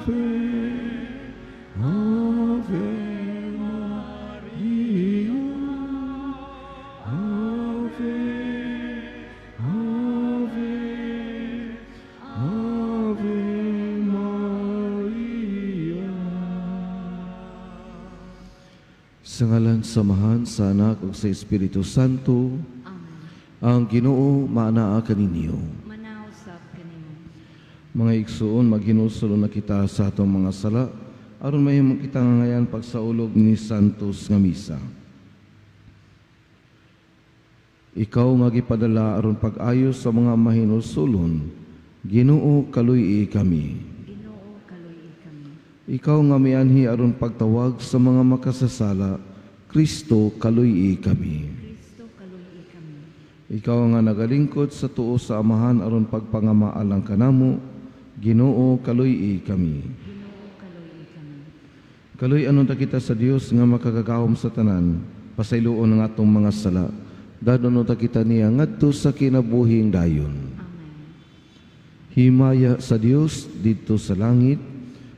Ave, Ave Maria. Ave, Ave, Ave Maria. Sa ngalan sa Amahan, sa Anak ug sa Espiritu Santo. Amen. Ang Ginoo maanaa kaninyo. Manaw sab kanimo. Mga igsuon, maghinulsol na kita sa atong mga sala aron mahimo kita ngayan pagsaulog ni Santos nga misa. Ikaw nga gipadala aron pag-ayo sa mga mahinulsulon, Ginoo, kaluy-i kami. Ginoo, kaluy-i kami. Ikaw nga mianhi aron pagtawag sa mga makasasala, Kristo, kaluy-i kami. Kristo, kaluy-i kami. Ikaw nga nagalingkod sa tuo sa Amahan aron pagpangamaalang kanamo, Ginoo, kaluy-i kami. Ginoo, kaluy-i kami. Kaluy-anon ta kita sa Dios nga makagagahom sa tanan, pasayloon ang atong mga sala. Dadon ta kita niya ngadto sa kinabuhing dayon. Amen. Himaya sa Dios didto sa langit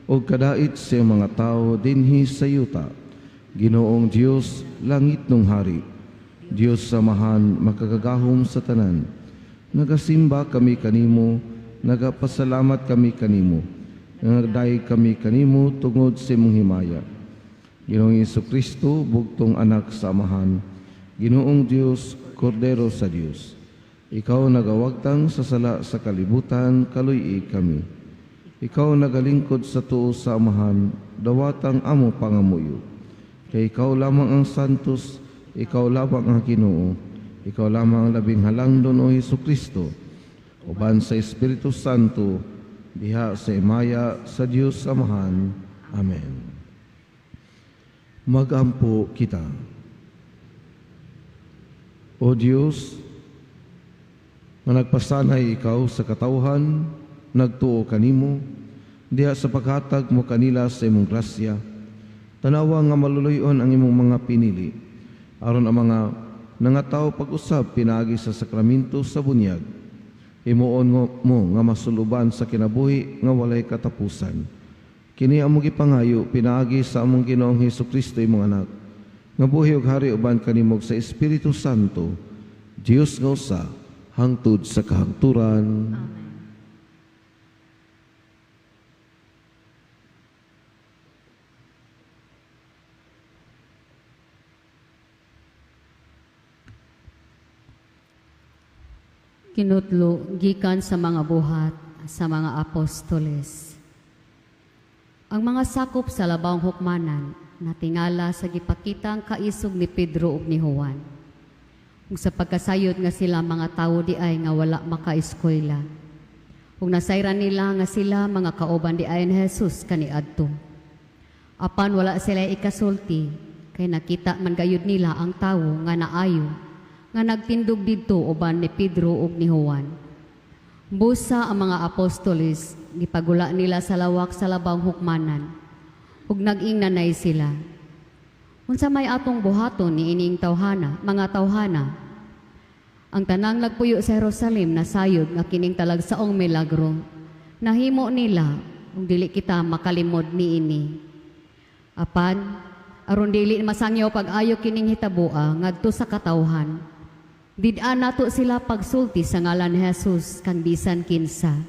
ug kadait sa iyang mga tawo dinhi sa yuta. Ginoong Dios, langit nung hari. Dios Amahan, makagagahom sa tanan. Nagasimba kami kanimo, nagapasalamat kami kanimo. Nagdayeg kami kanimo tungod sa imong himaya. Ginoong Kristo, bugtong anak sa Amahan. Ginoong Dios, Kordero sa Dios. Ikaw nagawagtang sa sala sa kalibutan, kaluy-i kami. Ikaw nagalingkod sa tuo sa Amahan, dawatang amo pangamuyo. Kay ikaw lamang ang santos, ikaw lamang ang Ginoo, ikaw lamang ang labing halangdon o Hesus Kristo. Uban sa Espiritu Santo, diha sa himaya sa Dios Amahan. Amen. Magampo kita. O Dios, nga nagpasanay ikaw sa katawhan, nagtuo kanimo, diha sa paghatag mo kanila sa imong grasya, tanawa nga maluluyon ang imong mga pinili, aron ang mga nangataw pag-usab pinaagi sa sakramento sa bunyag, himuon mo nga masuluban sa kinabuhi nga walay katapusan. Kini among gipangayo pinaagi sa among Ginoong Hesus Kristo imong anak, nga buhi ug hari uban kanimo sa Espiritu Santo, Dios nga usa, hangtod sa kahangturan. Amen. Kinutlo gikan sa mga buhat sa mga apostoles. Ang mga sakop sa labawng hukmanan natingala sa gipakitang kaisog ni Pedro ug ni Juan. Ug sa pagkasayod nga sila mga tawo di ay nga wala makaeskwela. Ug nasayran nila nga sila mga kauban di ay ni Jesus kaniadto. Apan wala sila ikasulti kay nakita man gayud nila ang tawo nga naayo nga nagtindog didto uban ni Pedro ug ni Juan. Busa ang mga apostoles gipagula nila sa lawak sa labawng hukmanan ug nag-ingnanay sila. Unsa may atong buhaton ni ining tawhana, mga tawhana? Ang tanang nagpuyo sa Jerusalem nasayod nga kining talagsaong milagro. Nahimo nila ug dili kita makalimod niini. Apan aron dili masangyaw pag-ayo kining hitaboa ngadto sa katawhan, did-a nato sila pagsulti sa ngalan ni Jesus kang bisan kinsa.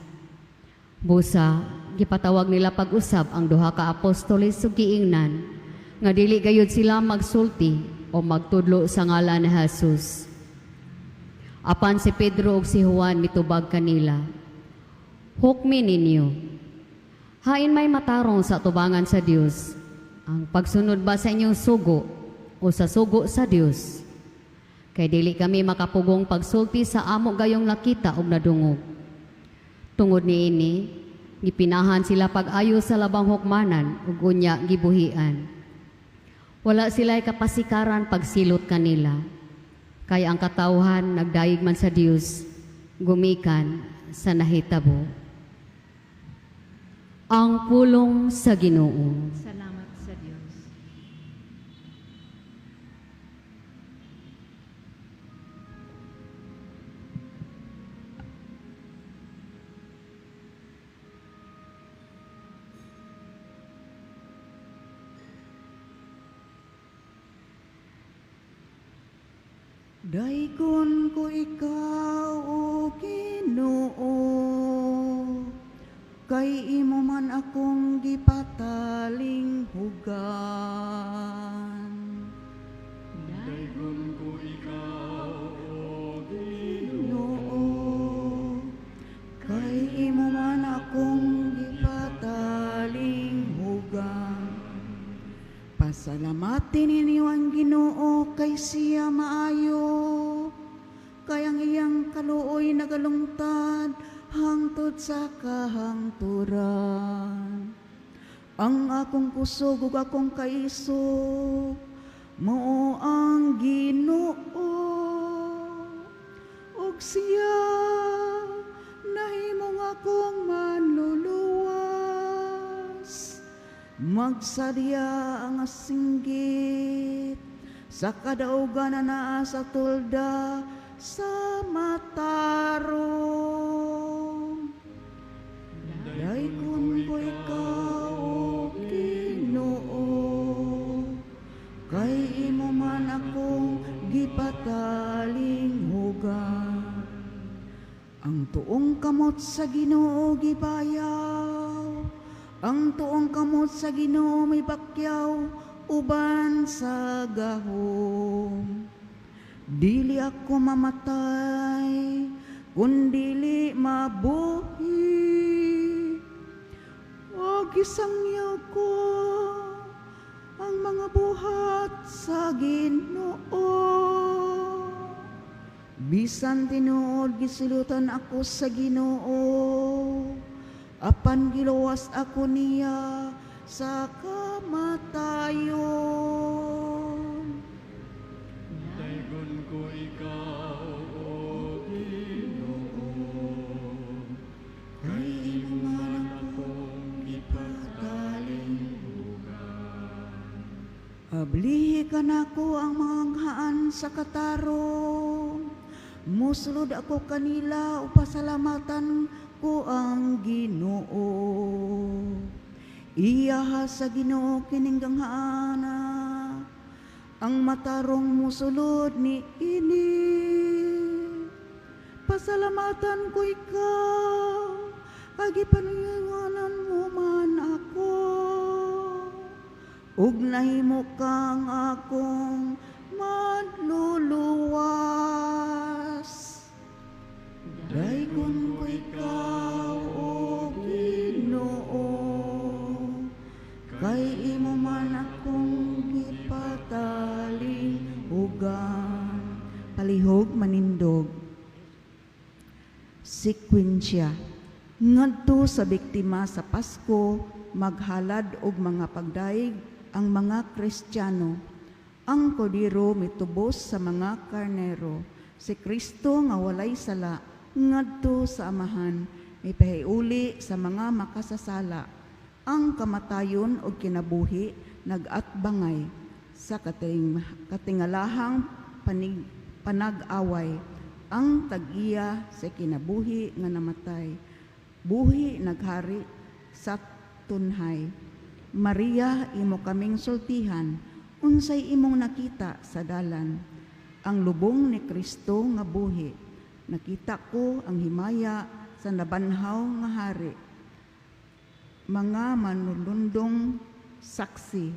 Busa gipatawag nila pag-usab ang duha ka apostoles ug giingnan nga dili gayud sila magsulti o magtudlo sa ngalan ni Jesus. Apan si Pedro ug si Juan mitubag kanila, "Hukmi ninyo, hain may matarong sa tubangan sa Dios, ang pagsunod ba sa inyong sugo o sa sugo sa Dios? Kay dili kami makapugong pagsulti sa amo gayong nakita ug nadungog." Tungod niini, gipinahan sila pag-ayo sa labang hukmanan ug unya gibuhian. Wala sila'y kapasikaran pagsilot kanila. Kay ang katawhan nagdayeg man sa Dios, gumikan sa nahitabo. Ang pulong sa Ginoo. Salamat sa Dios. Daygon ko ikaw, O Ginoo, kay imo man akong gipatalinghugan. Daygon ko ikaw, O Ginoo, kay imo man akong gipatalinghugan. Pasalamatin ninyo ang Ginoo kay siya maayo, kay ang iyang kaluoy nagalungtad hangtod sa kahangturan. Ang akong kusog ug akong kaisog mao ang Ginoo, ug siya nahimong akong manluluwas. Magsadya ang singgit sa kadaugan na naa sa tolda sa matarong. Daygon ko ikaw, O Ginoo, kay imo man akong gipatalinghugan. Ang tuong kamot sa Ginoo gibayaw, ang tuong kamot sa Ginoo may bakyaw uban sa gahom. Dili ako mamatay, kun dili mabuhi. O gisangyaw ko ang mga buhat sa Ginoo. Bisan tinuod gisilutan ako sa Ginoo, apan giluwas ako niya sa kamatayon. Daygon ko ikaw, O Ginoo, kay imo man akong gipatalinghugan. Ablihi kanako ang mga anghaan sa katarong, musulod ako kanila upasalamatan ko ang Ginoo. Iyaha sa Ginoo kining ganghaana, ang matarong musulod ni ini. Pasalamatan ko ikaw, kay gipaninganan mo man ako, ug nahimo kang akong manluluwas. Daygon ko ikaw, O Ginoo, kay imo man akong gipatalinghugan. Palihog manindog. Sekwensya. Ngadto sa biktima sa Pasko, maghalad og mga pagdaig ang mga Kristiyano. Ang kordero mitubos sa mga karnero. Si Kristo nga walay sala ngadto sa Amahan, mipahiuli sa mga makasasala. Ang kamatayon og kinabuhi nag-atbangay sa katingalahang panag-away. Ang tag-iya sa kinabuhi nga namatay, buhi naghari sa tunhay. Maria, imo kaming sultihan, unsay imong nakita sa dalan? Ang lubong ni Kristo nga buhi, nakita ko ang himaya sa nabanhaw nga hari. Mga manulundong saksi,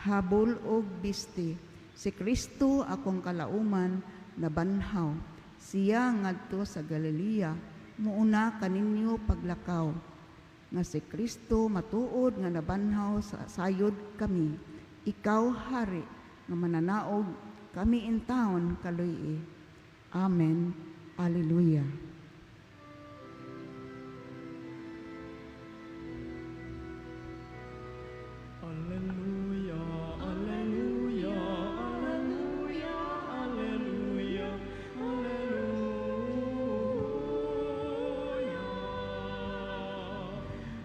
habol og bisti, si Kristo akong kalauman nabanhaw. Siya ngadto sa Galilea, muuna kaninyo paglakaw. Nga si Kristo matuod nga nabanhaw sa sayod kami. Ikaw hari nga mananaog kami in town kaluy. Amen. Alleluia. Alleluia, alleluia, alleluia, alleluia, alleluia.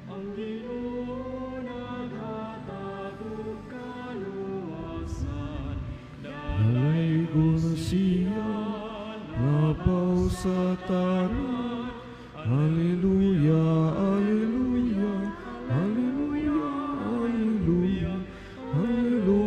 Ang Ginoo naghatag og kaluwasan, Dalaygon siya, labaw sa tanan. Alleluia, alleluia, alleluia, alleluia, alleluia.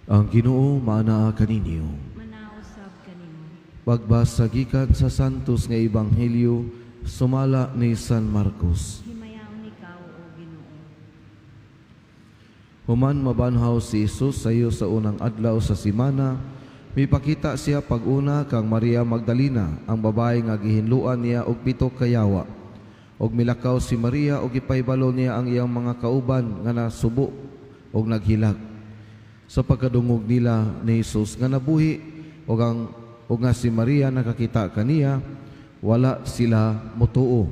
Ang Ginoo maanaa kaninyo. Manausab kanimo. Pagbasa gikan sa Santos nga Ebanghelyo sumala ni San Marcos. Himayaon ikaw, O Ginoo. Human mabanhaw si Jesus sayo sa unang adlaw sa simana, mipakita siya pag-una kang Maria Magdalena, ang babae nga gihinluan niya og pito ka yawa. Og milakaw si Maria og gipahibalo niya ang iyang mga kauban nga nasubo og naghilak. Sa pagkadungog nila ni Jesus nga nabuhi og ang og nga si Maria nakakita kaniya, wala sila motuo.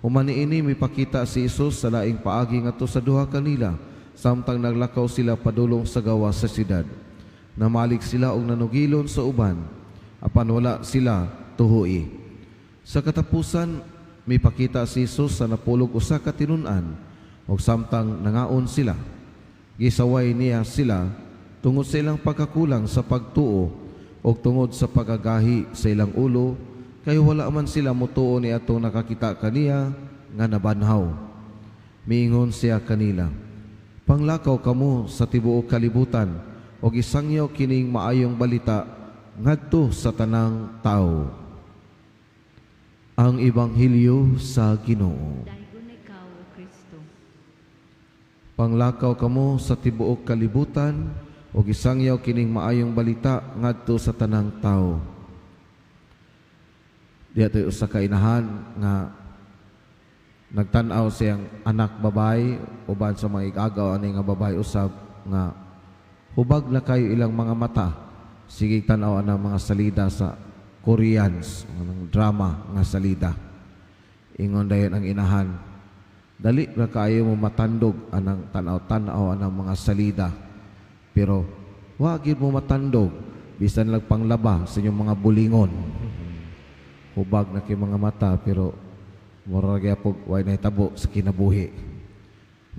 Human niini mipakita si Jesus sa laing paagi ngadto sa duha kanila samtang naglakaw sila padulong sa gawas sa syudad. Namalik sila og nanugilon sa uban, apan wala sila tuhui. Sa katapusan mipakita si Jesus sa 11 ka tinun-an og samtang nangaon sila, gisaway niya sila tungod sa ilang pagkakulang sa pagtuo og tungod sa pagkagahi sa ilang ulo, kay wala man sila motuo ni atong nakakita kaniya nga nabanhaw. Miingon siya kanila, "Panglakaw kamo sa tibuok kalibutan og isangyaw kining maayong balita ngadto sa tanang tawo." Ang Ebanghelyo sa Ginoo. Daygon ikaw, O Kristo. Panglakaw kamo sa tibuok kalibutan ug isangyaw kining maayong balita ngadto sa tanang tawo. Diha to'y usa ka inahan nga nagtan-aw siyang anak babae uban sa mga igagaw ani nga babae usab nga hubag na kayo ilang mga mata, sige tan-aw ang mga salida sa Koreans, ang drama nga salida. Ingon dayon ang inahan, "Dali ra kaayo mo matandog anang tan-aw-tan-aw anang mga salida, pero wa gyud mo matandog bisan lang panglaba sa inyong mga bulingon." Hubag na kay mga mata, pero mura gyapon way nahitabo sa kinabuhi.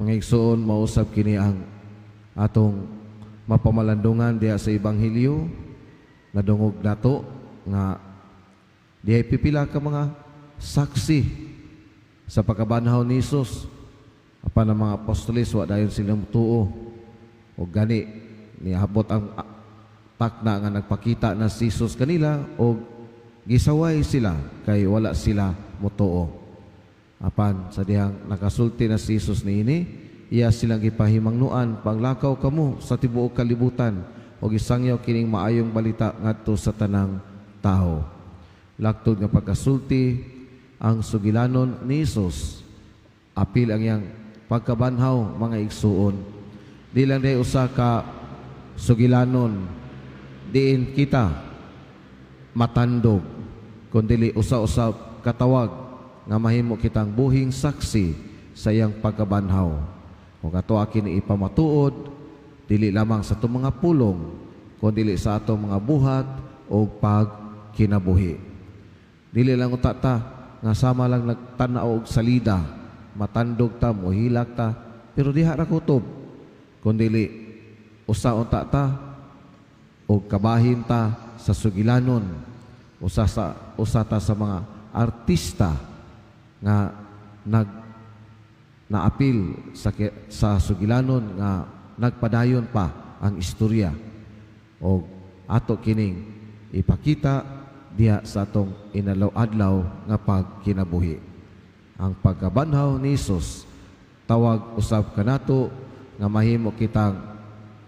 Mga igsoon, mausab kini ang atong mapamalandungan diha sa Ebanghelyo. Nadungog nato nga dihay pipila ka mga saksi sa pagkabanhaw ni Hesus, apan ang mga apostoles wa dayon sila motuo. Og gani niabot ang takna nga nagpakita na si Jesus kanila og gisaway sila kay wala sila motuo. Apan sa dihang nakasulti na si Jesus niini, iya silang gipahimangnuan, "Panglakaw kamo sa tibuok kalibutan ug isangyaw kining maayong balita ngadto sa tanang tawo." Laktod nga pagkasulti ang sugilanon ni Jesus, apil ang iyang pagkabanhaw, mga igsuon. Di lang day usa ka sugilanon diin kita matandog, kundi usa-usa katawag nga mahimo kitang buhing saksi sa iyang pagkabanhaw. Kung ato kini ipamatuod, dili lamang sa atong mga pulong, kundi sa atong mga buhat o pagkinabuhi. Dili lang unta ta nga sama lang nagtan-aw og salida, matandog ta, mohilak ta, pero diha ra kutob. Kundi usa unta ta og kabahin ta sa sugilanon, usa ta sa mga artista nga nag naapil sa sugilanon nga nagpadayon pa ang istorya, og ato kining ipakita diha sa atong inalaw-adlaw nga pagkinabuhi. Ang pagkabanhaw ni Hesus tawag usab kanato nga mahimo kitang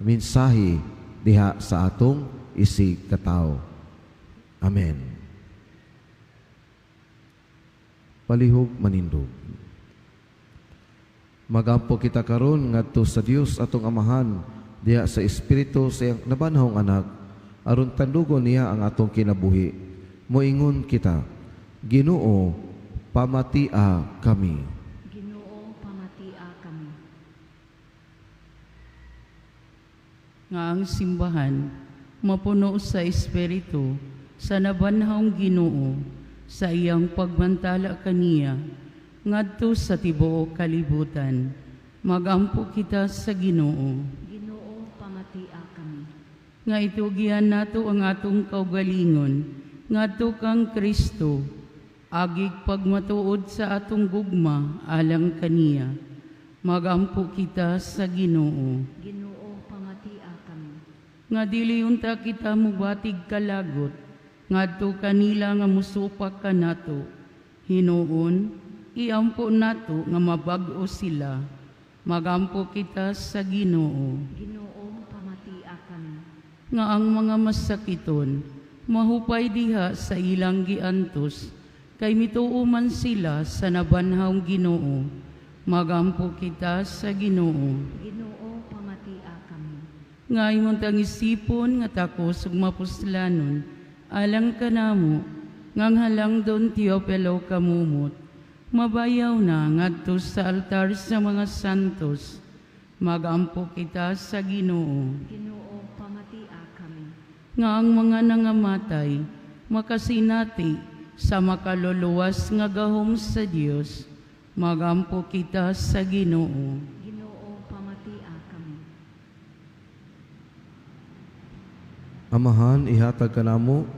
mensahe diha sa atong isig katawo. Amen. Palihog manindog. Magampo kita karon ngadto sa Dios atong Amahan diha sa Espiritu sa iyang nabanhawng anak, aron tandugon niya ang atong kinabuhi. Moingon kita, Ginoo, pamatia kami. Ginoo, pamatia kami. Nga ang simbahan mapuno sa Espiritu sa nabanhawng Ginoo sa iyang pagbantala kaniya ngadto sa tibuok kalibutan. Magampo kita sa Ginoo. Ginoo, pamatia kami. Nga itugian nato ang atong kaugalingon ngadto kang Kristo, agig pagmatuod sa atong gugma alang kaniya. Magampo kita sa Ginoo. Ginoo, pamatia kami. Nga dili unta kita mubatig kalagot ngadto kanila nga musupak kanato. Hinuon, iampo nato nga mabag-o sila. Magampo kita sa Ginoo. Ginoo, pamatia kami. Nga ang mga masakiton mahupay diha sa ilang giantos, kay mituo man sila sa nabanhawng Ginoo. Magampo kita sa Ginoo. Ginoo, pamatia kami. Nga imong tangisipon nga takos ug mapuslanon, alang kanamo nga ang halangdon Teopelo kamumot, mabayaw na ngadto sa altar sa mga santos. Magampo kita sa Ginoo. Ginoo, pamatia kami. Nga ang mga nangamatay makasinati sa makaluluwas nga gahom sa Dios. Magampo kita sa Ginoo. Ginoo, pamatia kami. Amahan, ihatag kanamo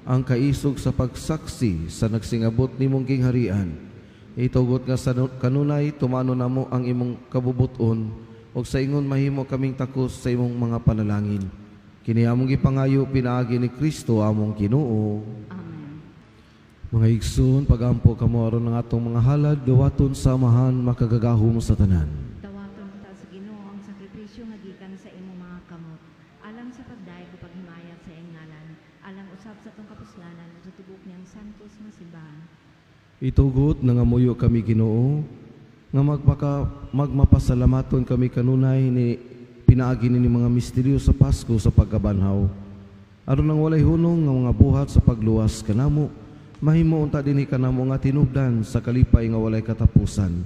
ang kaisog sa pagsaksi sa nagsingabot nimong gingharian. Itugot nga sa kanunay tumano namo ang imong kabubuton ug sa ingon mahimo kaming takos sa imong mga panalangin. Kini among gipangayo pinaagi ni Kristo among Ginoo. Amen. Mga igsoon, pagampo kamo aron ang atong mga halad dawaton sa Amahan makagagahom sa tanan. Dawaton ta sa Ginoo ang sakripisyo nga gikan sa imong mga kamot, alang sa pagdayeg ug paghimaya sa iyang ngalan, alang usab sa atong kapuslanan ug sa tibuok niyang santos nga simbahan. Itugot nangamuyo kami Ginoo nga magmapasalamaton kami kanunay ni pinaagi ni mga misteryo sa Pasko sa pagkabanhaw. Aron ang walay hunong nga mga buhat sa pagluwas kanamo, mahimo unta dinhi kanamo nga tinubdan sa kalipay nga walay katapusan.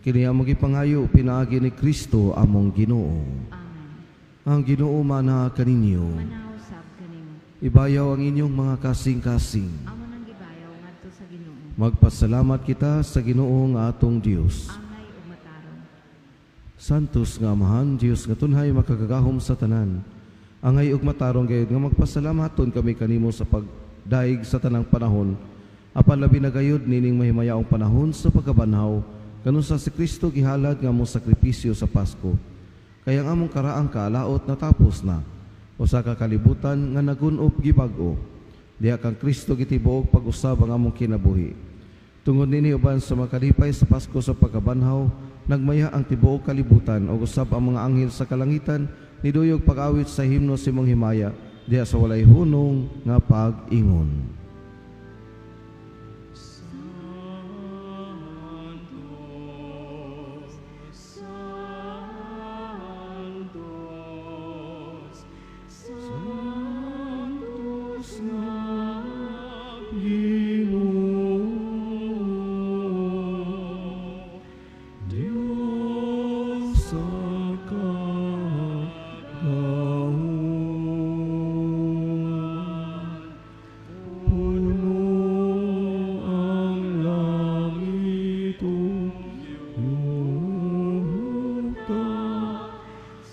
Kini among gipangayo pinaagi ni Kristo among Ginoo. Amen. Ang Ginoo mana kaninyo. Manausab kanimo. Ibayaw ang inyong mga kasing-kasing. Amo nang gibayaw ngadto sa Ginoo. Magpasalamat kita sa Ginoo nga atong Dios. Angay ug matarong. Santos nga Amahan, Dios nga tunhay makagagahom sa tanan. Angay ug matarong gayud nga magpasalamaton kami kanimo sa pagdaig sa tanang panahon. Apan labi na gayud nining mahimayaong panahon sa pagkabanhaw, kanus sa si Kristo gihalad nga among sakripisyo sa Pasko. Kaya ang among karaang kaalaot natapos na, usa ka kalibutan nga nagun-op gibag-o. Diha kang Kristo gitibuok pag-usab ang among kinabuhi. Tungod nini uban sa makalipay sa Pasko sa pagkabanhaw, nagmaya ang tibuok kalibutan ug usab ang mga anghel sa kalangitan niduyog pag-awit sa himno sa imong himaya diha sa walay hunong nga pag-ingon. Santos nga Ginoo, Dios sa kagahom, puno ang langit ug yuta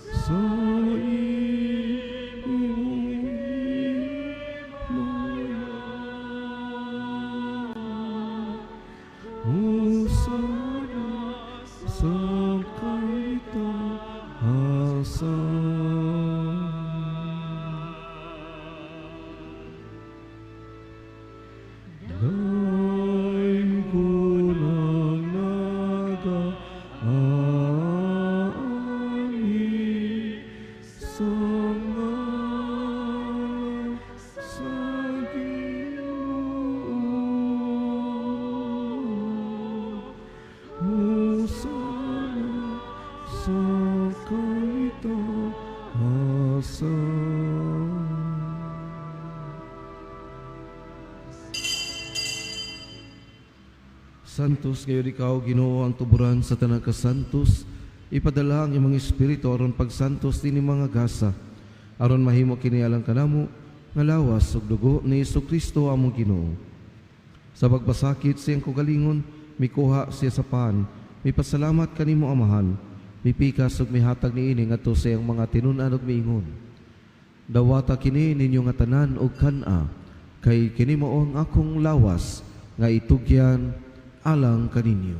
sa imong himaya. Hosana sa kaitaasan. Daygon ang nagaanhi sa ngalan sa Ginoo. Hosana sa kaitaasan. Santos ngayon ikaw, Ginoo, ang tuburan sa tanang kasantos. Ipadala ang imong espiritu aron pagsantos dinhi mga gasa, aron mahimo kini alang kanamo nga lawas ug dugo ni Hesukristo among Ginoo. Sa pagpasakit sa iyang kaugalingon, mikuha siya sa pan, mipasalamat kanimo Amahan, mipikas ug mihatag niini ngadto sa iyang mga tinun-an ug miingon. Dawata kini ninyo nga tanan og kan-a, kay kini mao ang akong lawas nga itugyan alang kaninyo.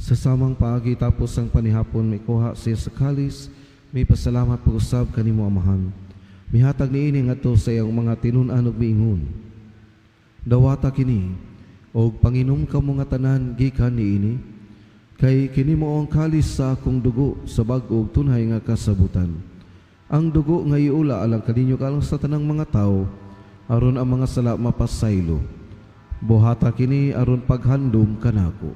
Sa samang paagi tapos ang panihapon, mikuha siya sa kalis, may pasalamat pag-usab kanimo Amahan. Mihatag niini ngadto sa iyang mga tinun-an ug miingon: Dawata kini og panginom kamo nga tanan gikan niini, kay kini mao ang kalis sa akong dugo sa bag-o ug tunhay nga kasabutan. Ang dugo nga iula alang kaninyo alang sa tanang mga tawo, aron ang mga sala mapasaylo. Buhata kini aron paghandom kanako.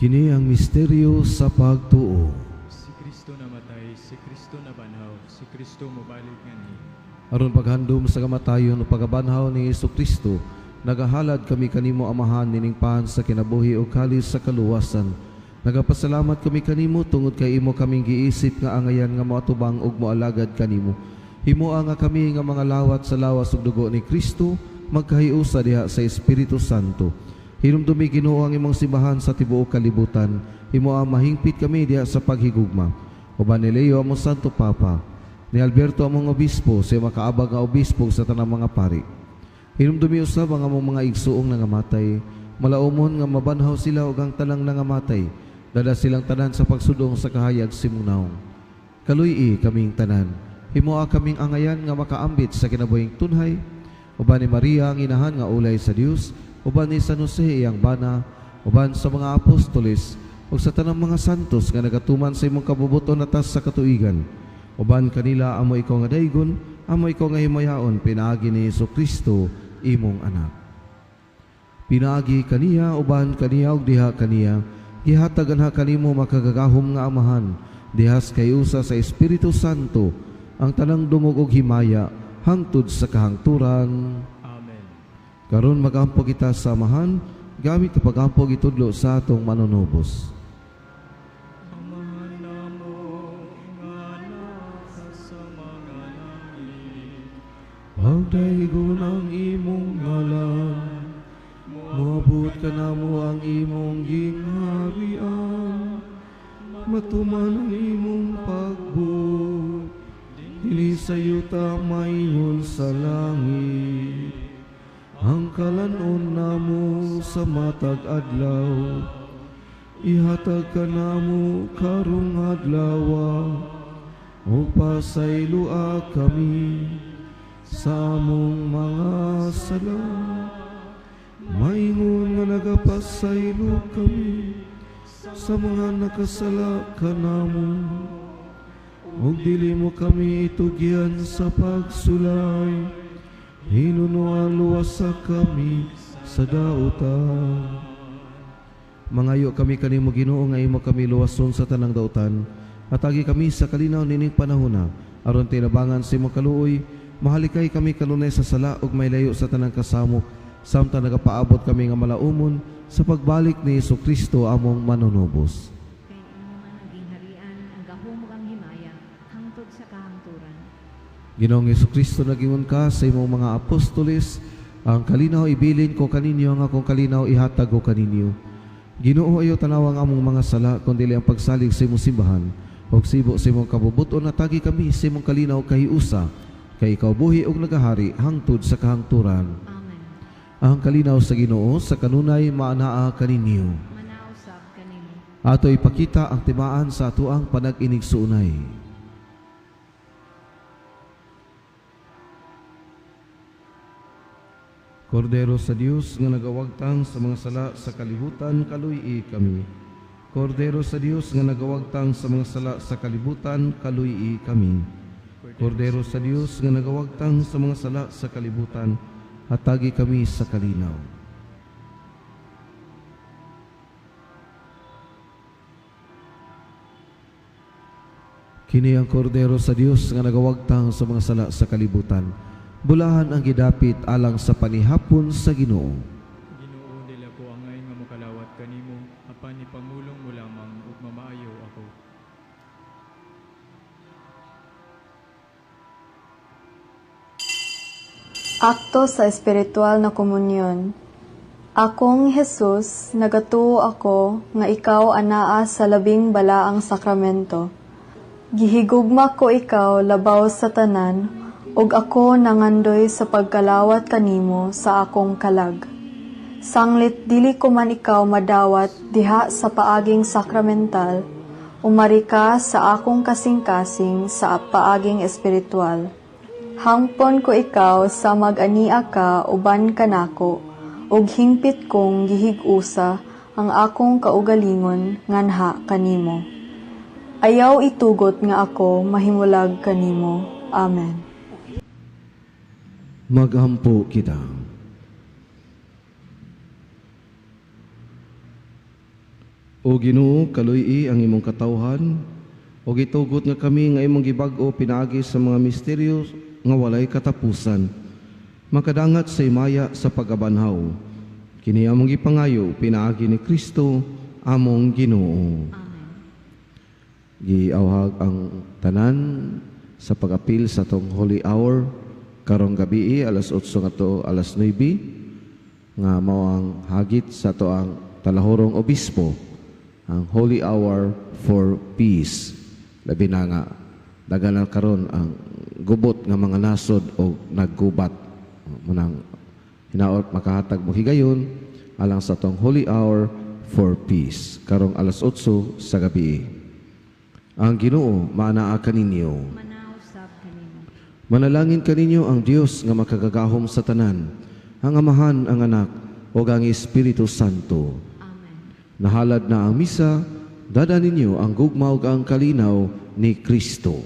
Kini ang misteryo sa pagtuo. Si Kristo namatay, si Kristo nabanhaw, si Kristo mobalik nganhi. Aron paghandom sa kamatayon o pagabanhaw ni Hesukristo, nagahalad kami kanimo Amahan nining pan sa kinabuhi o kalis sa kaluwasan. Nagapasalamat kami kanimo tungod kay imo kaming giisip nga angayan nga moatubang ug moalagad kanimo. Himoa nga kami nga mga lawat sa lawas ug dugo ni Kristo magkahiusa diha sa Espiritu Santo. Hinumdumi Ginoo ang imong simbahan sa tibuok kalibutan. Himoa mahingpit kami diha sa paghigugma. Uban ni Leo among Santo Papa, ni Alberto among obispo, sa makaabag nga obispo sa tanang mga pari. Hinumdumi usab ang among mga igsuong nangamatay, malaumon nga mabanhaw sila ug ang tanang nangamatay, dala silang tanan sa pagsudong sa kahayag simong naong. Kaluy-i kaming tanan, himoa kaming angayan nga makaambit sa kinabuhing tunhay, uban ni Maria ang inahan nga ulay sa Dios, uban ni San Jose iyang bana, uban sa mga apostoles ug sa tanang mga santos nga nagatuman sa imong kabubuton atas sa katuigan. Uban kanila amo ikaw nga daygon, amo ikaw nga himayaon, pinaagi ni Hesukristo imong anak. Pinaagi kaniya, uban kaniya ug diha kaniya, gihatag anha kanimo makagagahom nga Amahan, dihas kayusa sa Espiritu Santo ang tanang dungog ug himaya hangtod sa kahangturan. Amen. Karon magampo kita sa Amahan, gamit ang pagampo gitudlo sa atong manunubos. Amahan namo nga nasa sa mga langit, Pagdaygon ang imong ngalan, moabot kanamo ang imong gingharian, matuman ang imong pagbuot, dinhi sa yuta maingon sa langit. Ang kalanon namo sa matag adlaw, ihatag kanamo karong adlawa, ug pasayloa kami sa among mga sala, maingon nga nagapasaylo kami sa mga nakasala kanamo, ug dili mo kami itugyan sa pagsulay, hinunoan luwasa kami sa dautan. Mangayo kami kanimo Ginoo nga imo kami luwason sa tanang dautan, atagi kami sa kalinaw nining panahona, aron tinabangan sa imong kaluoy, mahalikay kami kanunay sa sala ug may layo sa tanang kasamok, samtang nagapaabot kami nga malaumon sa pagbalik ni Hesukristo among manunubos. Kay imo man ang gingharian, ang gahom ug ang himaya, hangtod sa kahangturan. Ginoong Hesukristo, nagingon ka sa imong mga apostoles, ang kalinaw ibilin ko kaninyo, ang akong kalinaw ihatag ko kaninyo. Ginoo, ayaw tanaw ang among mga sala, kundi ang pagsalig sa imong simbahan, ug sibo sa imong kabubuton, natagi kami sa imong kalinaw kahiusa, kay ikaw buhi ug nagahari hangtod sa kahangturan. Amen. Ang kalinaw sa Ginoo sa kanunay maanaa kaninyo. Manausab kanimo. Ato ipakita ang timaan sa atuang panag-inigsuonay. Kordero sa Dios nga nagawagtang sa mga sala sa kalibutan, kaluy-i kami. Kordero sa Dios nga nagawagtang sa mga sala sa kalibutan, kaluy-i kami. Kordero sa Dios nga nagawagtang sa mga sala sa kalibutan, hatagi kami sa kalinaw. Kini ang kordero sa Dios nga nagawagtang sa mga sala sa kalibutan. Bulahan ang gidapit alang sa panihapon sa Ginoo. Ginoo, dili ako angay nga mokalawat kanimo, apan ipamulong mo lamang ug mamaayo ako. Akto sa espiritual na komunyon. Akong Jesus, nagatuo ako nga ikaw anaa sa labing balaang sakramento. Gihigugma ko ikaw labaw sa tanan, ug ako nangandoy sa pagkalawat kanimo sa akong kalag. Sanglit dili ko man ikaw madawat diha sa paaging sakramental, umari ka sa akong kasing-kasing sa paaging espiritual. Hangpon ko ikaw sa mag-ania ka uban kanako, ug hingpit kong gihig-usa ang akong kaugalingon nganha kanimo. Ayaw itugot nga ako mahimulag kanimo. Amen. Magampo kita. O Ginoo, kaluy-i ang imong katawhan, ug itugot nga kami nga imong gibag-o pinaagi sa mga misteryo nga walay katapusan. Makadangat sa himaya sa pagabanhaw. Kini among gipangayo pinaagi ni Kristo among Ginoo. Amen. Giawhag ang tanan sa pag-apil sa tong Holy Hour karong gabi alas 8 ngadto alas 9 nga mao ang hagit sa ato ang talahorong obispo, ang Holy Hour for Peace. Labi na nga daghan na karon ang gubot nga mga nasod o naggubat, munang hinaot makahatag mo higayon alang sa atong Holy Hour for Peace karong alas 8 sa gabi. Ang Ginoo maanaa kaninyo. Manausab kanimo. Manalangin kaninyo ang Dios nga makagagahom sa tanan, ang Amahan, ang Anak, ug ang Espiritu Santo. Amen. Nahalad na ang misa, dada ninyo ang gugma ug ang kalinaw ni Kristo.